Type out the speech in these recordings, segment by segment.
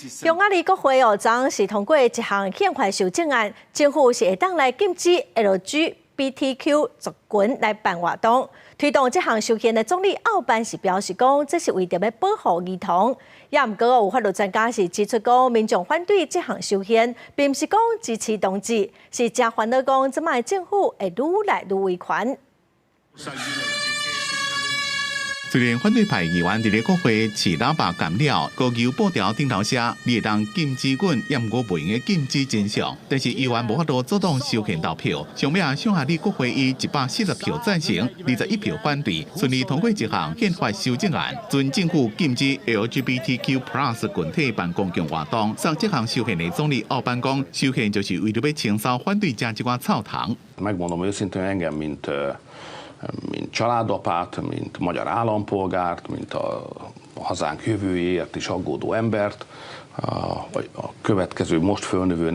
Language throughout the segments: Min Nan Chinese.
匈牙利國會哦，昨昏是通過一項憲法修正案，政府是會當來禁止 LGBTQ 族群來辦活動。推動這項修憲的總理奧班是表示講，這是為著欲保護兒童。也毋過有法律專家是指出講，民眾反對這項修憲，並毋是講支持同志，是誠煩惱講，這擺政府會愈來愈威權。雖然反對派議員佇咧國會持喇叭干擾，高油布條頂頭寫你會當禁止阮，也毋過袂用得禁止真相。但是議員無法度阻擋修憲投票，上尾啊，匈牙利國會以140票贊成，21票反對，順利通過一項憲法修正案，准政府禁止 LGBTQ+ 群體辦公共活動。上這項修憲的總理奧班講，修憲就是為著欲清掃反對者這寡臭蟲。 Megmondom őszintén, engem, mint családapát, mint magyar állampolgárt, mint a hazánk jövőjéért is aggódó embert, a következő most fölnövő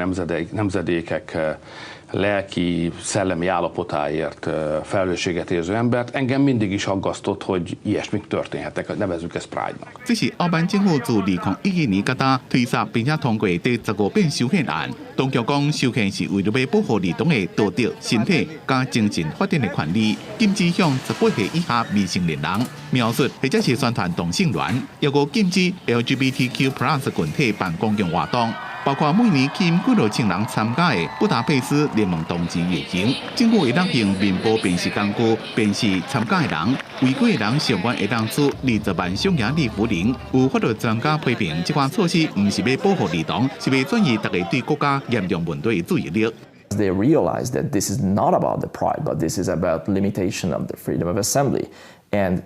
nemzedékek lelki, szellemi állapotáért felelősséget érző embert. Engem mindig is aggasztott, hogy ilyesmik történhetnek, nevezzük ezt Pride-nak. 這是奧班政府自2011年到今推捒並且通過第15遍修憲案。當局講修憲是為著欲保護兒童的道德、身體佮精神發展的權利，禁止向18歲以下未成年人描述或者是宣傳同性戀，抑閣禁止 LGBTQ+ 群體辦公共活動。包括每年吸引幾落千人參加的布達佩斯聯盟同志遊行，政府會當用面部辨識工具辨識參加的人，違規的人上懸會當處20萬匈牙利福林。有法律專家批評，這款措施毋是欲保護兒童，是欲轉移大家對國家嚴重問題的注意力。 They realize that this is not about the pride, but this is about limitation of the freedom of assembly and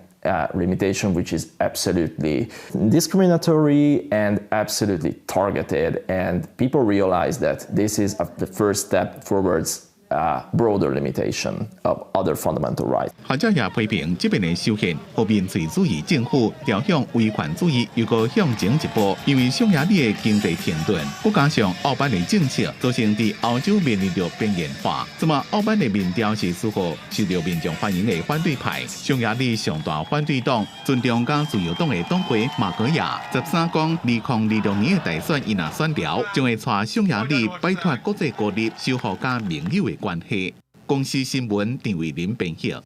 limitation which is absolutely discriminatory and absolutely targeted. And people realize that this is the first step towards broader limitation of other fundamental rights. 學者也批評這遍的修憲，予民粹主義政府朝向威權主義又閣向前一步，因為匈牙利的經濟停頓，閣加上奧班的政策，造成佇歐洲面臨著邊緣化。這馬奧班的民調是輸予受著民眾歡迎的反對派。匈牙利上大反對黨尊重佮自由黨的黨魁馬格亞，13講2026年的大選，伊若選著，將會帶匈牙利擺脫國際孤立，修復佮盟友的關係。公視新聞陳慧琳編譯。